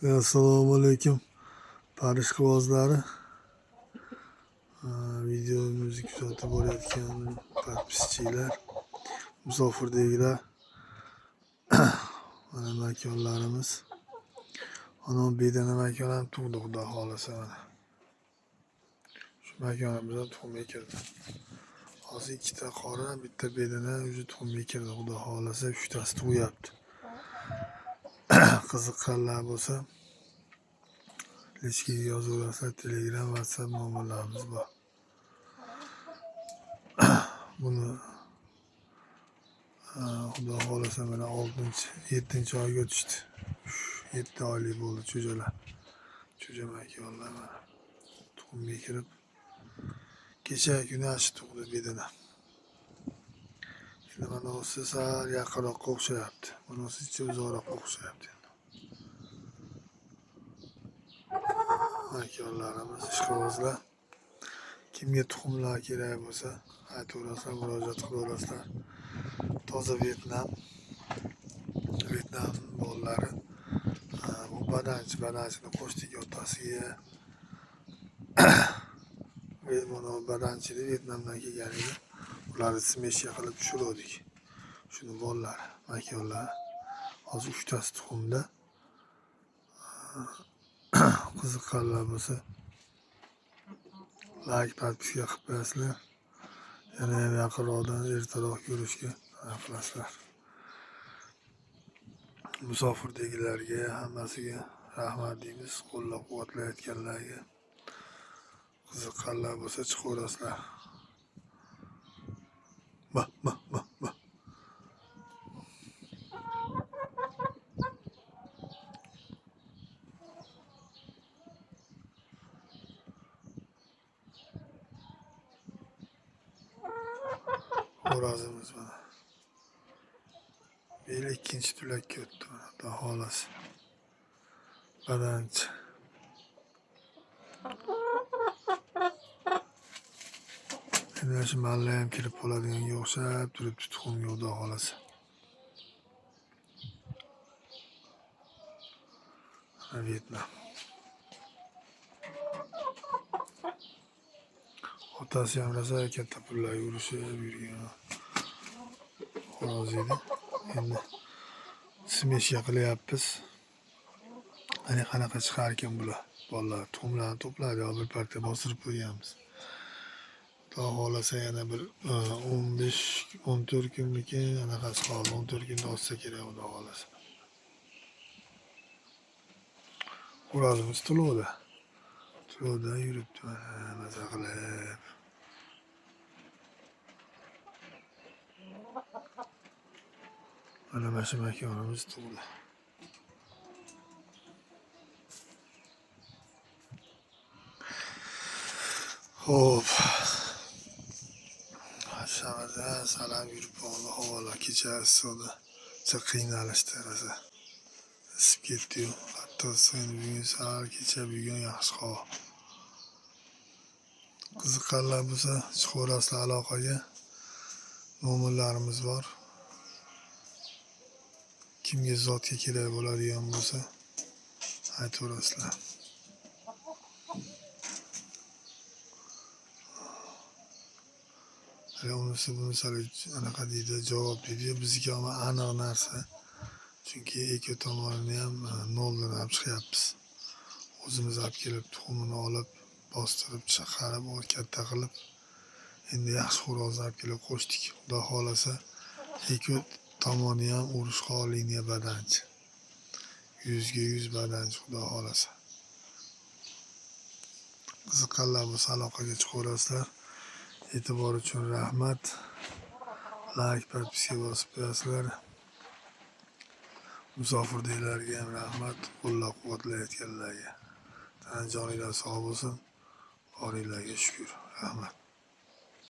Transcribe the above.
Assalomu alaykum Parij qivozlari. Videomizni kuzatib borayotgan подписчик lar, musofirdagilar. Mana makonlarimiz. Ana bedana makon ham tug'di, xudo xohlasa mana. Shu makonimiz ham tuxumga kirdi. Hozir ikkita qora, bitta bedana уже tuxumga kirdi, xudo xohlasa uchtasi tug'yapti. Qiziqqanlar bo'lsa личка ga yozaverasizlar, Telegram, WhatsApp nomerlarimiz bor. Buni xudo xohlasa mana 6-7 oyga o'tishdi. 7 oylik bo'ldi jo'jalar. Jo'ja makonlar mana tuxumga kirib, kecha kuni ana shu tug'di bedana. Endi mana bunisi sal yaqinroqqa o'xshayapti. Bunisi ichi uzoqroqqa o'xshayapti endi. Makonlarimiz, ishqibozlar. Kimga tuxumlar kerak bo'lsa, aytaverasizlar, murojaat qilaverasizlar. Toza Vyetnam. Vyetnam bolalari. Bu badanchi, badanchini qo'shdik otasiga. Mana badanchini Vyetnamdan kelgan edi. Ularni смешка qilib tushiruvdik. Shuni bolalari, makonlar. Hozir uchtasi tuxumda. Qiziqqanlar bo'lsa layk, подписка qilib qo'yasizlar. Yana ham yaqinroqdan ertaroq ko'rishga qilasizlar. Musofirdagilarga hammasiga rahmat deymiz, qo'llab-quvvatlayotganlarga. Qiziqqanlar bo'lsa chiqaverasizlar. Bah, bah, bah, bah. Xo'rozimiz mana. Bu yil ikkinchi tulakka o'tdi mana, xudo xohlasa. Badanchi. Endi shu malla ham kirib qoladiganga o'xshab turibdi tuxumga, xudo xohlasa. Mana Vyetnam. Otasi ham rosa katta pullarga urushib yurgan xo'roz edi. Endi смешка qilyapmiz. Ana qanaqa chiqarkan bular. Bolalar tuxumlarni to'pladi, bir partiya bostirib qo'yganmiz. Xudo xohlasa yana bir 15-14 kunmikin anaqasi qoldi. 14 kunda otsa kerak, xudo xohlasa. Xo'rozimiz to'lovda. To'lovda yuribdi mana maza qilib. Mana shu makonimiz tug'di. Xo'p. Shamada salam yurib qoldi havolar kecha issiqda qiynalishdi rosa. Isib ketdi-yu. Hatto endi bugun sal kecha bugun yaxshi havo. Qiziqqanlar bo'lsa chiqaverasizlar aloqaga. Nomerlarimiz bor. Kimga zotga kerak bo'ladigan bo'lsa aytaverasizlar. Hali unisi bunisi anaqa deydi, javob deydi. Bizniki aniq narsa. Chunki ikki tomonini ham noldan olib chiqyapmiz. O'zimiz olib kelib tuxumini olib, bostirib chiqarib, katta qilib, endi yaxshi xo'rozni olib kelib qo'shdik. Xudo xohlasa ikki tomoni ham urushqoq liniya badanchi. 100ga 100 badanchi, xudo xohlasa. Qiziqqanlar bo'lsa aloqaga chiqaverasizlar. E'tibor uchun rahmat. Layk, подписка bosib qo'yasizlar. Musofirdagilarga ham rahmat, qo'llab-quvvatlayotganlarga. Tana joninglar sog' bo'lsin. Boringlarga shukur. Rahmat.